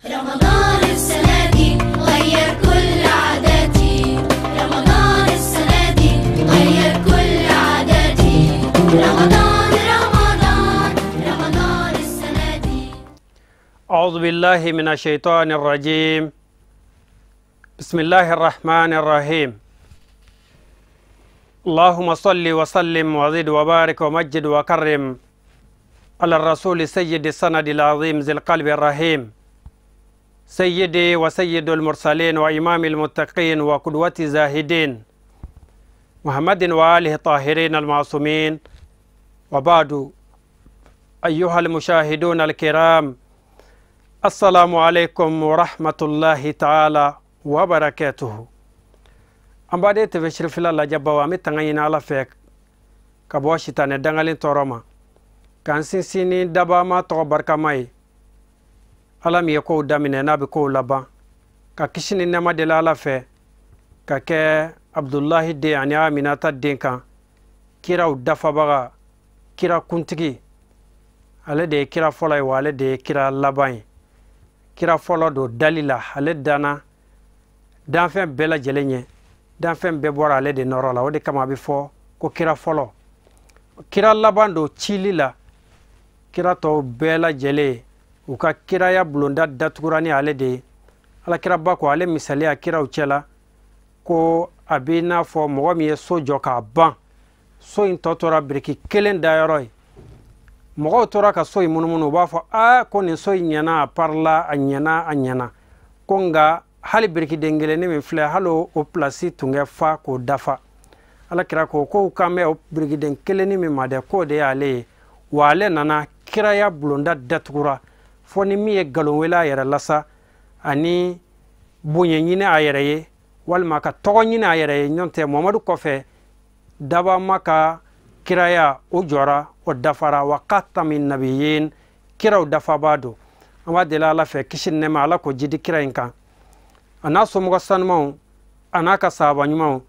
رمضان السنة دي غير كل عاداتي، رمضان السنة دي غير كل عاداتي، رمضان رمضان رمضان السنة دي. أعوذ بالله من الشيطان الرجيم. بسم الله الرحمن الرحيم. اللهم صل وسلم وزد وبارك ومجد وكرم على الرسول سيد السند العظيم ذي القلب الرحيم، سيدي وسيد المرسلين وإمام المتقين وقدوة الزاهدين، محمد وآله الطاهرين المعصومين. وبعد، أيها المشاهدون الكرام، السلام عليكم ورحمة الله تعالى وبركاته. An b'aden tɛfɛ sirifila lajɛbaw, an bɛ tanga ɲini Ala fɛ ka bɔ sitanɛ dangalen tɔɔrɔ ma, k'an sinsin ni dabama tɔgɔ barikama ye, Ala min ye kow daminɛ n'a bɛ kow laban, ka kisi ni nɛɛma deli Ala fɛ ka kɛ Abudulahi den ani Aminata den kan, kiraw dafabaga, kira kuntigi. Ale de ye kira fɔlɔ ye, wa ale de ye kira laban ye. Kira fɔlɔ don dali la, ale danna danfɛn bɛɛ lajɛlen ɲɛ, danfɛn bɛɛ bɔra ale de nɔrɔ la, o de kama a bɛ fɔ ko kira fɔlɔ. Kira laban don cili la, kira tɔw bɛɛ lajɛlen u ka kiraya bulonda datugura ni ale de ye. Alakiraba ko ale misaliya kiraw cɛ la ko a b'i n'a fɔ mɔgɔ min ye so jɔ k'a ban, so in tɔ tora biriki kelen dayɔrɔ ye. Mɔgɔw tora ka so in munumunu, u b'a fɔ aa ko nin so in ɲɛna, a parila, a ɲɛna, a ɲɛna, ko nka hali birikiden kelennin min filɛ, hali o pilasi tun kɛ fa k'o dafa. Alakira ko k'u kan bɛ o birikiden kelennin min ma dɛ, k'o de y'ale ye, wa ale nana kiraya bulonda datugura fo ni min ye nkalon wele a yɛrɛ la sa, ani bonya ɲini a yɛrɛ ye, walima ka tɔgɔ ɲini a yɛrɛ ye. Ɲɔntɛ Mamadu kɔfɛ dabama ka kiraya o jɔra, o dafara, wa khatami nabiyin, kiraw dafabaa don. An b'a deli Ala fɛ kisi ni nɛɛma, Ala k'o jidi kira in kan, a n'a somɔgɔ sanumanw, a n'a ka sahaba ɲumanw,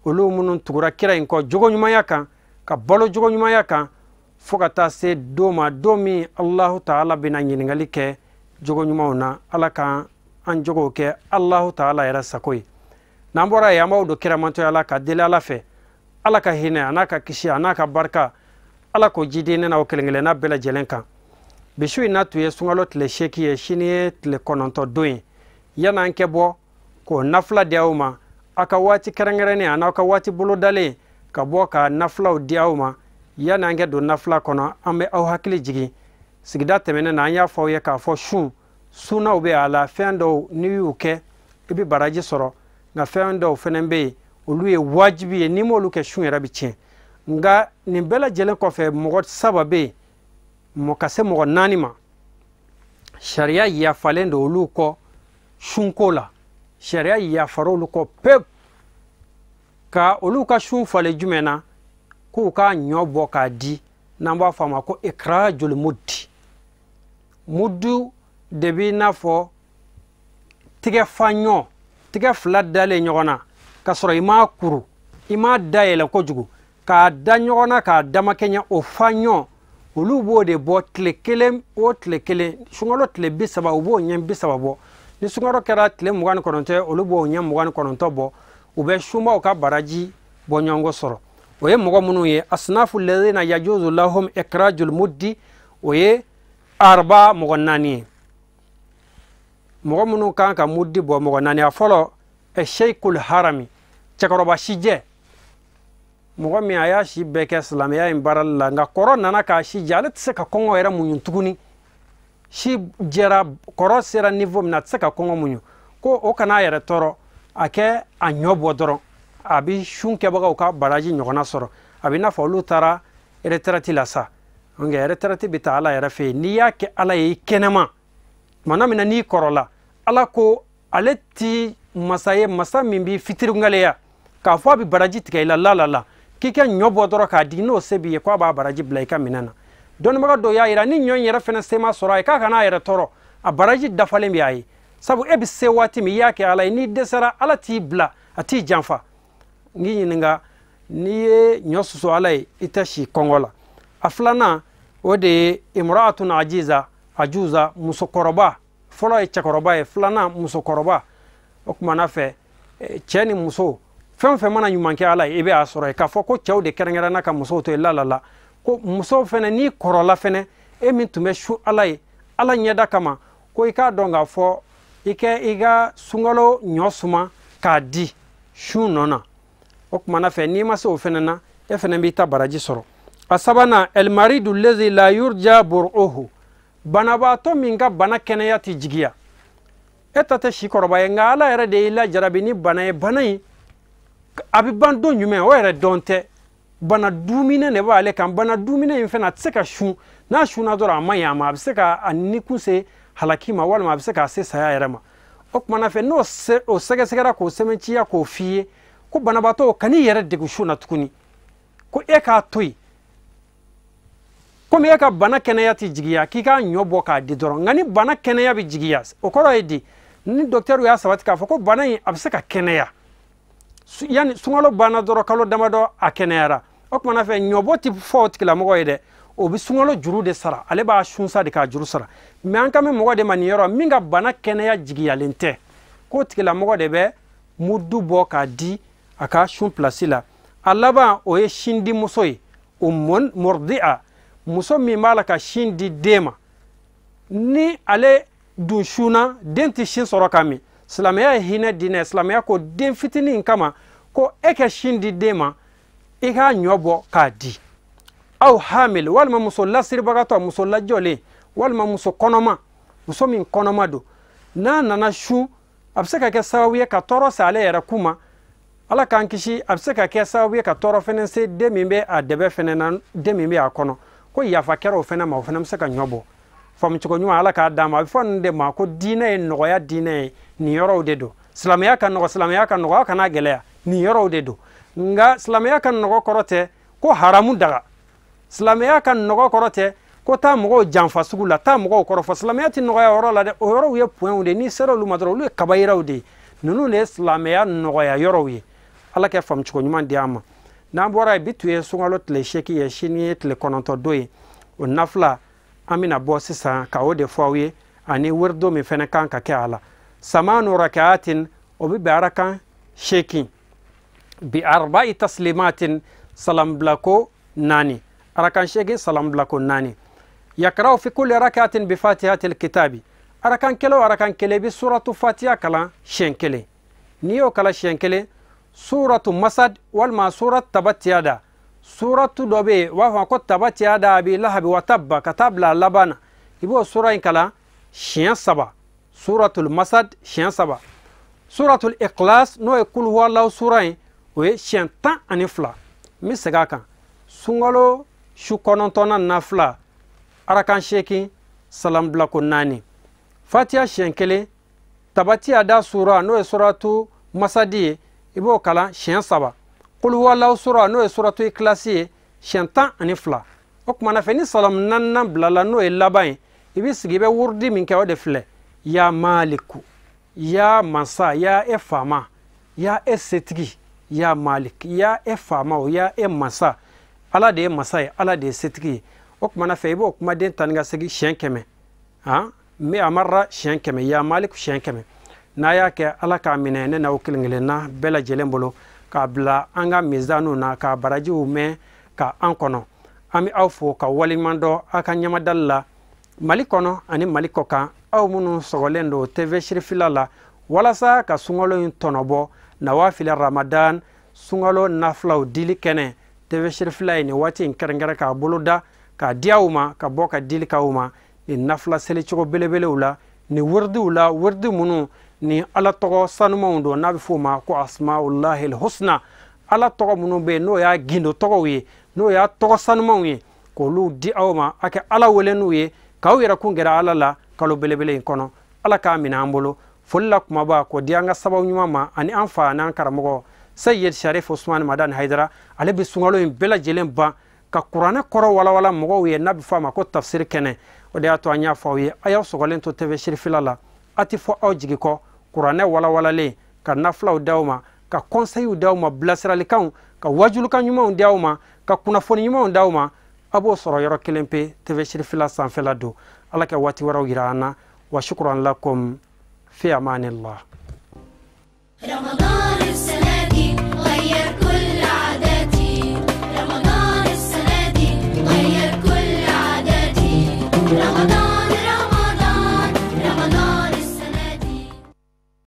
olu minnu tugura kira in kɔ jogo ɲumanya kan, ka balo jogo ɲumanya kan, fo ka taa se don ma, don min Alahu taala bɛna ɲininkali kɛ jogo ɲumanw na. Ala ka an jogow kɛ Alahu taala yɛrɛ sago ye. N'an bɔra yen, an b'aw don kiramantɔya la ka deli Ala fɛ, Ala ka hinɛ a n'a ka kisi a n'a ka barika, Ala k'o jidi ne n'aw kelen kelenna bɛɛ lajɛlen kan. Bi su in na tun ye sunkalo tile 8 ye, sini ye tile 9 don ye. Yan'an kɛ bɔ k'o nafila di aw ma, aw ka waati kɛrɛnkɛrɛnnen a n'aw ka waati bolodalen ka bɔ ka nafilaw di aw ma. Yan'an kɛ don nafila kɔnɔ, an bɛ aw hakili jigin sigida tɛmɛnen na, an y'a fɔ aw ye k'a fɔ sun sunnaw bɛ a la, fɛn dɔw n'i y'u kɛ i bɛ baraji sɔrɔ, nka fɛn dɔw fɛnɛ bɛ yen olu ye wajibi ye, n'i m'olu kɛ sun yɛrɛ bɛ tiɲɛ. Nka nin bɛɛ lajɛlen kɔfɛ, mɔgɔ 3 bɛ yen, mɔgɔ ka se mɔgɔ 4 ma, sariya yafalen don olu kɔ sunko la. Sariya yafara olu kɔ pewu. Ka olu ka sun falen jumɛn na? K'u ka ɲɔ bɔ k'a di, n'an b'a fɔ a ma ko ikrajul muddi. Muddu de b'i n'a fɔ tigɛfa ɲɔ, tigɛ 2 dalen ɲɔgɔn na, k'a sɔrɔ i m'a kuru, i m'a dayɛlɛ kojugu, k'a da ɲɔgɔn na k'a damakɛɲɛ, o fa ɲɔ, olu b'o de bɔ tile 1 o tile 1, sunkalo tile 30, u b'o ɲɛ 30 bɔ. Ni sunkalo kɛra tile 29 ye, olu b'o ɲɛ 29 bɔ, u bɛ sunbaw ka baraji bɔ ɲɔgɔn sɔrɔ. O ye mɔgɔ minnu ye, asnafu ladina yajuzu lahum ikrajul muddi, o ye arba mɔgɔ 4 ye. Mɔgɔ minnu kan ka muddi bɔ mɔgɔ 4, a fɔlɔ sheikul harami, cɛkɔrɔba sijɛ, mɔgɔ min a y'a si bɛɛ kɛ silamɛya in baarali la, nka kɔrɔ nana k'a si jɛ, ale tɛ se ka kɔngɔ yɛrɛ muɲu tuguni. Si jɛra, kɔrɔ sera niveau min na, a tɛ se ka kɔngɔ muɲu, ko o kana a yɛrɛ tɔɔrɔ, a kɛ a ɲɔ bɔ dɔrɔn, a bɛ sun kɛbagaw ka baraji ɲɔgɔnna sɔrɔ. A bɛ n'a fɔ olu taara retraite la sa, nka retraite bɛ taa Ala yɛrɛ fɛ yen. N'i y'a kɛ Ala ye i kɛnɛma, tuma min na n'i kɔrɔla, Ala ko ale ti masa ye, masa min b'i fitiriwaleya k'a fɔ a bɛ baraji tigɛ i la, la la la, k'i ka ɲɔ bɔ dɔrɔn k'a di, n'o se b'i ye k'a b'a baraji bila i ka minɛn na. Dɔnnibaga dɔw y'a yira ni ɲɔ in yɛrɛ fɛnɛ se ma sɔrɔ a ye, k'a kana a yɛrɛ tɔɔrɔ, a baraji dafalen bɛ a ye. Sabu e bɛ se waati min i y'a kɛ Ala ye, n'i dɛsɛra Ala t'i bila, a t'i janfa. N k'i ɲininka, n'i ye ɲɔ susu Ala ye, i tɛ si kɔngɔ la. A filanan o de ye imra'atun ajiza, ajuza, musokɔrɔba Fɔlɔ ye cɛkɔrɔba ye, filanan musokɔrɔba. O kumana fɛ cɛ ni muso fɛn fɛn mana ɲuman kɛ Ala ye, i bɛ a sɔrɔ yen. K'a fɔ ko cɛw de kɛrɛnkɛrɛnna ka musow to yen, la la la. Ko musow fɛnɛ n'i kɔrɔla fɛnɛ, e min tun bɛ su Ala ye Ala ɲɛda kama, ko i k'a dɔn k'a fɔ i kɛ i ka sunkalo ɲɔ suma k'a di su nɔ na. O kumana fɛ n'i ma se o fɛnɛ na, e fɛnɛ b'i ta baraji sɔrɔ. A sabanan, elmaridu lezi la yurja bur'uhu, banabaatɔ min ka bana kɛnɛya tɛ jigiya. E ta tɛ si kɔrɔba ye, nka Ala yɛrɛ de y'i lajarabi ni bana ye. Bana in a bɛ ban don jumɛn, o yɛrɛ dɔn tɛ. Bana duminɛ de b'ale kan. Bana duminɛ in fɛnɛ a tɛ se ka sun. N'a sunna dɔrɔn a ma ɲi a ma, a bɛ se ka a nikun se halaki ma, walima a bɛ se k'a se saya yɛrɛ ma. O kumana fɛ n'o o sɛgɛsɛgɛra k'o sɛmɛnciya k'o f'i ye ko banabaatɔ kan'i yɛrɛ degun sun na tuguni, ko e k'a to yen, komi e ka bana kɛnɛya tɛ jigiya, k'i k'a ɲɔ bɔ k'a di dɔrɔn. Nka ni bana kɛnɛya bɛ jigiya, o kɔrɔ ye di, ni dɔkitɛriw y'a sabati k'a fɔ ko bana in a bɛ se ka kɛnɛya yanni sunkalo banna dɔrɔn, kalo damadɔ a kɛnɛyara. O kumana fɛ ɲɔbɔ tɛ fɔ o tigilamɔgɔ ye dɛ, o bɛ sunkalo juru de sara, ale b'a sunsa de k'a juru sara. Mɛ an kan bɛ mɔgɔ de ma nin yɔrɔ min ka bana kɛnɛya jigiyalen tɛ, k'o tigilamɔgɔ de bɛ mudu bɔ k'a di a ka sun pilasi la. A laban o ye sindimuso ye, o murdi'a, muso min b'a la ka sin di den ma. Ni ale dun sunna, den tɛ sin sɔrɔ ka min. Silamɛya ye hinɛ diinɛ. Silamɛya ko den fitinin kama ko e ka sin di den ma, i k'a ɲɔ bɔ k'a di. Aw hamil, walima muso lasiribagatɔ, muso lajɔlen, walima muso kɔnɔma, muso min kɔnɔma don, n'a nana sun, a bɛ se ka kɛ sababu ye ka tɔɔrɔ se ale yɛrɛ kun ma. Ala k'an kisi, a bɛ se ka kɛ sababu ye ka tɔɔrɔ fɛnɛ se den min bɛ a dɛbɛ fɛnɛ na, den min bɛ a kɔnɔ. Ko yafa kɛra o fɛnɛ ma, o fɛnɛ bɛ se ka ɲɔ bɔ. Faamucogo ɲuman Ala k'a d'an ma. A bɛ fɔ nin de ma ko diinɛ ye nɔgɔya diinɛ ye. Nin yɔrɔw de don. Silamɛya ka nɔgɔ, silamɛya ka nɔgɔ, aw kana gɛlɛya. Nin yɔrɔw de don. Nka silamɛya ka nɔgɔ kɔrɔ tɛ ko haramu daga. Silamɛya ka nɔgɔ kɔrɔ tɛ ko taa mɔgɔw janfa sugu la, taa mɔgɔw kɔrɔfɔ. Silamɛya tɛ nɔgɔya yɔrɔ la dɛ. O yɔrɔw ye points de ye. N'i sera olu ma dɔrɔn, olu ye kabayiraw de ye. Ninnu de ye silamɛya nɔgɔya yɔrɔw ye. Ala kɛ faamucogo ɲuman di an ma. N'an bɔra yen, bi tun ye sunkalo tile 8 ye, sini ye tile 9 don ye. O nafila an bɛna bɔ sisan ka o de fɔ aw ye, ani wirido min fɛnɛ kan ka kɛ a la. Samanu rakaatin, o bɛ bɛn arakan 8, bi arba'i taslimatin, salambilako 4, arakan 8 salambilako 4. Yakraw fi kulli rakatin bi fatihatil kitabi, arakan kelen o arakan kelen i bɛ suratu fatiha kalan siɲɛ kelen. N'i y'o kalan siɲɛ kelen, suratu masad walima surat tabatiyada, suratu dɔ bɛ yen u b'a fɔ ko tabatiyada abi lahabi wa tabba, ka taa bila a laban na, i b'o sura in kalan siɲɛ 3, suratul masad siɲɛ 3. Suratul ikhlas n'o ye kuluhuwalaw sura in, o ye siɲɛ 12. N bɛ segin a kan, sunkalo su 9nan nafila, arakan 8, salambilako 4, fatiha siɲɛ kelen, tabatiyada sura n'o ye suratu masadi ye, i b'o kalan siɲɛ 3, kuluhuwalaw sura n'o ye suratu ikilasi ye siɲɛ 12. O kumana fɛ ni salamu 4nan bilala n'o ye laban ye, i bɛ sigi i bɛ wurudi min kɛ o de filɛ: ya maliku, ya mansa, ya e faama, ya e setigi, ya malik, ya e faama o, ya e mansa. Ala de ye masa ye, Ala de ye setigi ye. O kumana fɛ i b'o kumaden tan ni ka segin siɲɛ 100, han mi amarra siɲɛ 100, ya maliku siɲɛ 100. N'a y'a kɛ, Ala k'a minɛ ne n'aw kelen kelenna bɛɛ lajɛlen bolo, k'a bila an ka mizaniw na, k'a barajiw mɛn ka an kɔnɔ. An bɛ aw fo ka waleɲuman dɔn aw ka ɲɛmadali la Mali kɔnɔ ani Mali kɔ kan, aw minnu sɔgɔlen don TV Sirifila la walasa ka sunkalo in tɔnɔbɔ nawafila Ramadan, sunkalo nafilaw dili kɛnɛ. TV Sirifila ye nin waati in kɛrɛnkɛrɛn k'a boloda k'a di aw ma, ka bɔ ka dili k'aw ma nin nafila selicogo belebelew la, nin wiridiw la, wiridi minnu ni Ala tɔgɔ sanumanw don, n'a bɛ f'o ma ko asmaulahil husna. Ala tɔgɔ minnu bɛ yen n'o y'a gindo tɔgɔw ye, n'o y'a tɔgɔ sanumanw ye, k'olu di aw ma, a kɛ Ala wele n'u ye, k'aw yɛrɛ kun gɛrɛ Ala la kalo belebele in kɔnɔ. Ala k'a minɛ an bolo. Foli la kumaba k'o di an ka sababu ɲuman ma, ani an fa n'an karamɔgɔ Seyid Sharif Usman Madani Hayidara. Ale bɛ sunkalo in bɛɛ lajɛlen ban ka kuranɛ kɔrɔ walawala mɔgɔw ye, n'a bɛ fɔ a ma ko tafsiri kɛnɛ. O de y'a to an y'a fɔ aw ye, a y'aw sɔgɔlen to TV Sirifila la, a ti fɔ aw jigi kɔ kuranɛ walawalalen, ka nafilaw d'aw ma, ka conseils d'aw ma, bilasiralikanw, ka wajulukan ɲumanw d'aw ma, ka kunnafoni ɲumanw d'aw ma. A b'o sɔrɔ yɔrɔ kelen pe, TV Sirifila sanfɛla don. Ala ka waati wɛrɛw yira an na. وشكرا لكم، في أمان الله. رمضان.